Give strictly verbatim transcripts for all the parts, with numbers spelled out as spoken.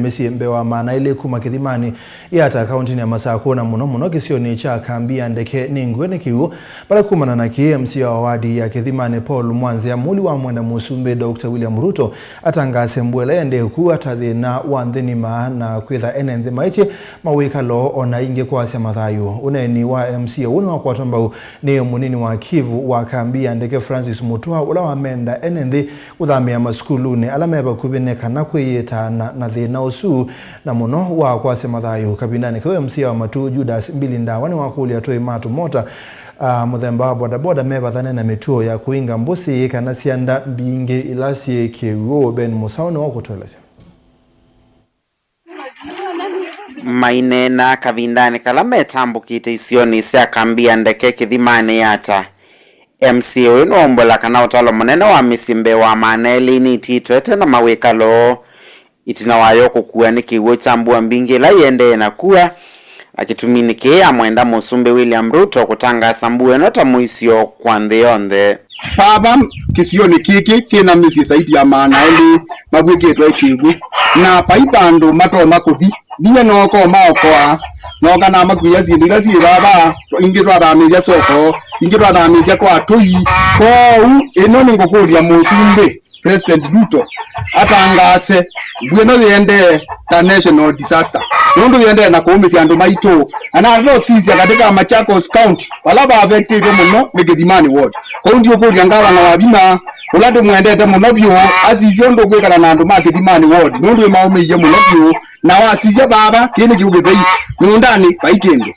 mĩsyĩ mbee wa maana elĩ kuma Kĩthimanĩ Yata kaũntĩnĩ ya Masakũ, na mũno mũno kĩsionĩ kya kambi ya ndeke nĩ ngũe nĩ kĩw'ũ. Vala kumana na kĩĩ, M C A wa wadi ya Kĩthimanĩ Paul Mwanzĩa Mũli wamwenda Mũsumbĩ Doctor William Ruto atangaase mbua ĩla ĩendee kũa ta thĩna wa nthĩ nima na kwĩtha ene nthĩ maĩtye mawĩkalo o na ĩngĩ kwasya mathayũ. Ũneeni wa M C A ũũ nĩwakwatwa mbau nĩ mũnini wa Kivu wa kambi ya ndeke Francis Mutua, ũla wamenda ene nthĩ kũthamĩa masukulunĩ ala me vakuvĩ nĩ kana kwĩyĩtaana na thĩna ũsu, na mũno wa kwasya mathayũ. Kavindanĩ kau, M C A wa Matuu Judas Mbili Ndawa nĩwakũlya atũi ma tũmota, a, mũthemba wa bodaboda mevathane na mĩtuo ya kũinga mbũsĩ kana syanda mbingĩ ila syĩ kĩw'ũ. Ben Mũsaũ nĩwe ũkũtũelesya. Maineena kavindanĩ kala metambũkĩte isionĩ sya kambi ya ndeke Kĩthimanĩ Yata, M C A ũyũ nĩwaumbola kana ũtalo mũnene wa mĩsyĩ mbee wa maana elĩ nĩititwete na mawĩkalo, ĩtina wayo kũkua nĩ kĩw'ũ kya mbua mbingĩ ĩla ĩendee na kũa, na kĩtumi nĩ kĩĩ amwenda Mũsumbĩ William Ruto kũtangaasa mbua ĩno ta mũisyo kwa nthĩ yonthe. Vava kĩsionĩ kĩkĩ kĩna mĩsyĩ saiti ya maana elĩ mavw'ĩkĩtwe kĩw'ũ, na vai vandũ matonya kũthi. Vinya nooka ũmaokoa, nooka namakuĩa syĩndũ ila syĩ vava, ingĩ twathamĩĩsya soko, ingĩ twathamĩĩsya kwa atũi. Kwoou ĩno nĩngũkũlya Mũsumbĩ President Ruto atangaase mbua ĩno yĩendee ta national disaster, nũndũ yĩendee na kũũmĩsya andũ maitũ. Na nata ũsisya katika Machakos County, vala vaavektĩtwe mũno nĩ Kĩthimanĩ ward. Kwoou ndiũkũlya ngavana wa vinya, ũla ndĩmwendete mũno vyũ, asisye ũndũ ũkwĩkana na andũ ma Kĩthimanĩ ward, nũndũ ĩmaũmĩie mũno vyũ. Na wasisya vava, kĩĩ nĩ kĩw'ũ kĩthei, mĩũndanĩ vai kĩndũ,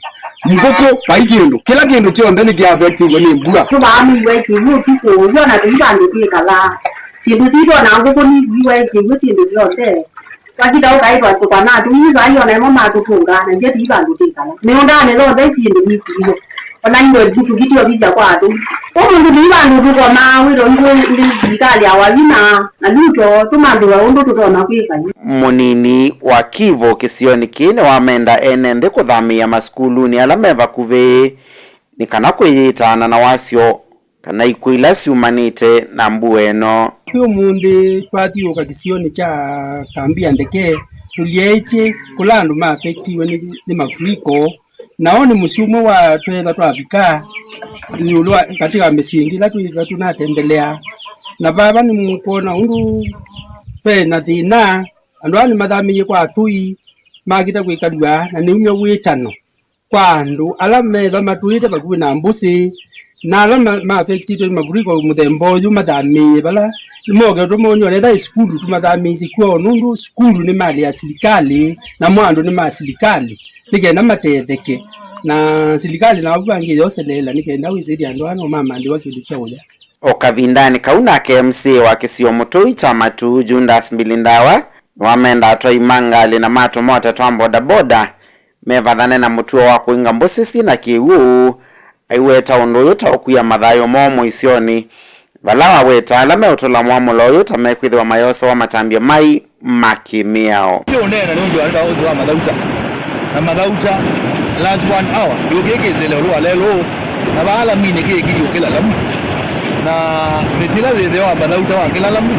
ngũkũ vai kĩndũ, kĩla kĩndũ kyonthe nĩkĩavektiwe nĩ mbua. Tũvaamĩiwe kĩw'ũ ũtukũ ũw'o na tũi vandũ twĩkalaa. Syĩndũ sitũ ona ngũkũ niviwe kĩw'ũ syĩndũ syonthe. Twakita ũkaĩ twatũkwa na atũi, saa ii ona ĩmo matũtũngaa, na ithyĩ tũi vandũ twĩkala. Mĩũndanĩ yonthe syĩndũ nikuiwe. Ona indo tũkitio vithya kwa atũi. Ũmũnthĩ tũi vandũ tũkomaa, wĩto itũ nĩ silikalĩ ya Wavina na Ruto tũmanthe ũndũ tũtonya kwĩka yu. Mũnini wa Kivu kĩsionĩ kĩĩ nĩwamenda ene nthĩ kũthamĩĩa masukulunĩ ala me vakuvĩ nĩ kana kwĩyĩtaana na wasyo kana ikw'ũ ila syumanĩte na mbua ĩno. Kwĩ ũmũnthĩ twathiũũka kĩsionĩ kya kambi ya ndeke, tũlyaĩtye kũla andũ ma affectiwe nĩ, nĩ mafuriko, nao nĩ mũsyĩ ũmwe wa twetha twavika ĩũlũ wa, katika mĩsyĩ ĩngĩ ĩla twĩtha tũnatembelea. Na vava nĩmũkwona ũndũ ve na thĩna, andũ aa nĩmathamĩie kwa atũi, makĩte kwĩkalw'a na nĩumya wĩtano kwa andũ ala metha matũĩte vakuvĩ na mbũsĩ, na ala ma, ma affectĩtwe nĩ mafuriko mũthemba ũyũ mathamĩĩe vala moke tũmonywa netha ĩ sukulu tũmathamĩĩsye kwoo, nũndũ sukulu nĩ malĩ ya silikalĩ, namo andũ nĩ ma silikalĩ, nĩ kenda matetheke. Na silikalĩ na avu angĩ yoseleela nĩ kenda wĩsĩthya andũ aa no mamanthiwa kĩndũ kya ũya. O kavindanĩ kau nake M C A wa kĩsio mũtũi kya Matuu, Judas Mbilindawa, nĩwamenda atwai ma ngalĩ na ma tũmota twa bodaboda mevathane na mũtuo wa kũinga mbũsĩ syĩna kĩw'ũ, aiweta ũndũ ũyũ ta ũkwia mathayũ moo mũisyonĩ, vala waweta ala meũtũla mwamũlo ũyũ ta mekwĩthĩwa mayosewa matambya mai ma kĩ-mĩao. Nĩ ũneena nĩ ũndũ wa ũthi wa mathauta. Na mathauta, last one hour, yũkĩkĩte lelũ wa lelũ, na vaa laminĩ kĩkĩlyũkĩla lamu. Na mĩtĩ ĩla yĩthĩawa mathauta wa kĩla lamu,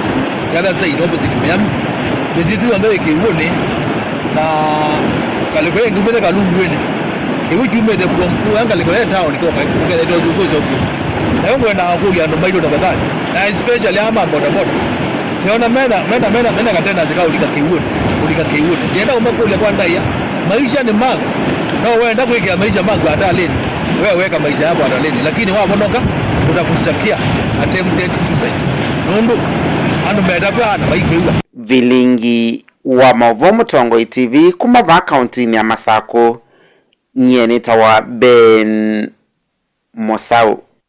the other side, opposite Miami, mĩtĩ ĩsu yonthe yĩ kĩw'ũnĩ, na ngalĩko ĩngĩ umĩte Kalunguĩnĩ. Kĩw'ũ kyumĩte from kũu, ngalĩko ya town kyoka, kũkethete ũthũkũsya ũkũ. Nayo ngwendaa kũlya andũ maitũ tafadhali, na especially aa ma bodaboda. Nĩona mena, mena, mena, mena katendency ka ũlika kĩw'ũnĩ, ũlika kĩw'ũnĩ. Ndienda ũmakũlya kwa ndaĩa, maisha nĩ maku. No wenda kwĩkĩa maisha maku hatalĩnĩ, we weka maisha yako hatalĩnĩ, lakini wavonoka, utakushtakia attempted suicide. Nũndũ andũ metakw'a na vaikwĩw'a. Vilingi wa maũvoo Mũtongoi T V kuma vaa kauntinĩ ya Masakũ, nyie nĩtawa Ben Mũsaũ.